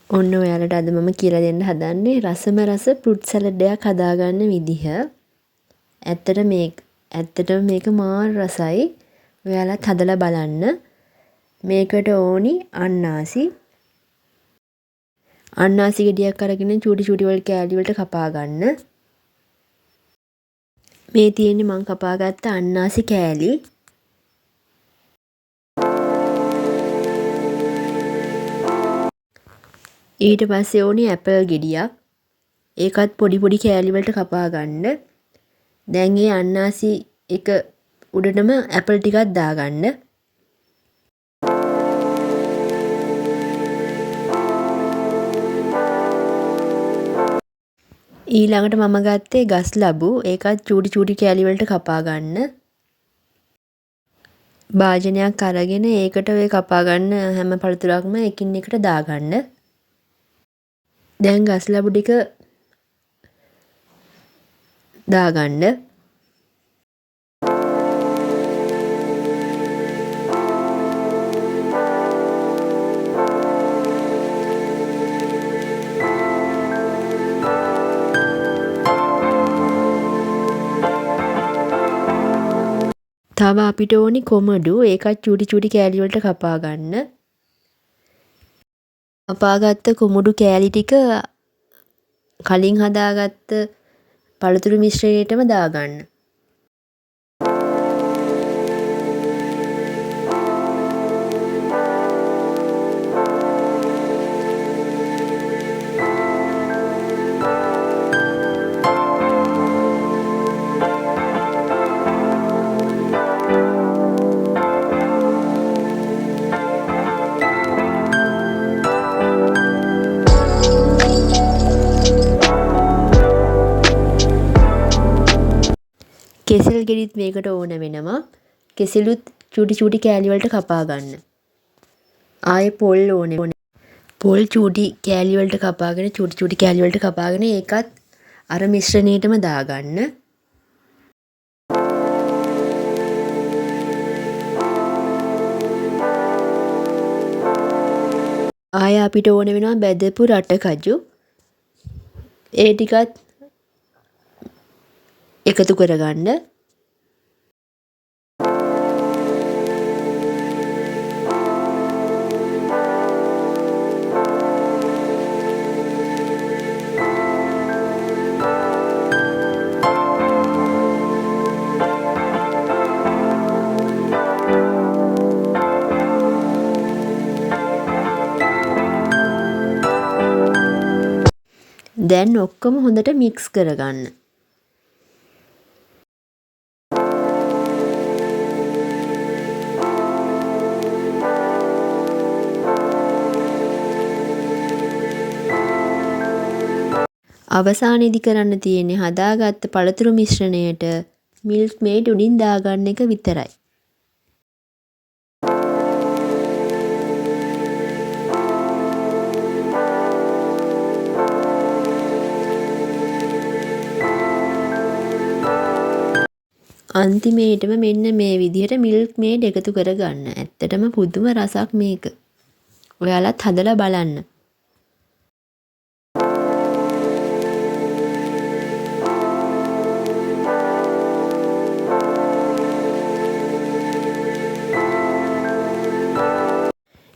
ඔන්න ඔයාලට අද මම කියලා දෙන්න හදන්නේ රසම රස ෆෘට් සලාඩ් එකක් හදාගන්න විදිහ. ඇත්තටම මේක මාර රසයි. ඔයාලත් හදලා බලන්න. මේකට ඕනි අන්නාසි. අන්නාසි ගෙඩියක් අරගෙන චූටි චූටි වල කෑලි වලට කපා ගන්න. මේ තියෙන්නේ මං කපාගත්ත අන්නාසි කෑලි. ඊට පස්සේ ඕනි ඇපල් ගෙඩියක්. ඒකත් පොඩි පොඩි කෑලි වලට කපා ගන්න. දැන් ඒ අන්නාසි එක උඩටම ඇපල් ටිකක් දාගන්න. ඊළඟට මම ගත්තේ ගස් ලබු. ඒකත් චූටි චූටි කෑලි වලට කපා ගන්න. භාජනයක් අරගෙන ඒකට ඔය කපා ගන්න හැම පළතුරක්ම එකින් එකට දාගන්න. දැන් ගස් ලබු ටික දාගන්න. තව අපිට ඕනි කොමඩු. ඒකත් චූටි චූටි කෑලි වලට කපා ගන්න. කපාගත්ත කොමඩු කෑලි ටික කලින් හදාගත්ත පළතුරු මිශ්‍රණයටම දාගන්න. කෙසෙල් ගෙඩිත් මේකට ඕන වෙනවා. කෙසෙලුත් චූටි චූටි කෑලි වලට කපා ගන්න. ආයේ පොල් ඕනේ. පොල් චූටි කෑලි වලට කපාගෙන චූටි චූටි කෑලි වලට කපාගෙන ඒකත් අර මිශ්‍රණයටම දාගන්න. ආයේ අපිට ඕන වෙනවා බැදපු රටකජු. ඒ ටිකත් එකතු කරගන්න. දැන් ඔක්කොම හොඳට මික්ස් කරගන්න. අවසානයේදී කරන්න තියෙන්නේ හදාගත්ත පළතුරු මිශ්‍රණයට මිල්ක් මේඩ් උඩින් දාගන්න එක විතරයි. අන්තිමේටම මෙන්න මේ විදිහට මිල්ක් මේඩ් එකතු කරගන්න. ඇත්තටම පුදුම රසක් මේක. ඔයාලත් හදලා බලන්න.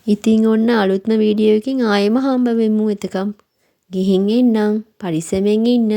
ඉතින් ඔන්න අලුත්ම වීඩියෝ එකකින් ආයෙම හම්බ වෙමු. එතකම් ගිහින් එන්නම්. පරිස්සමෙන් ඉන්න.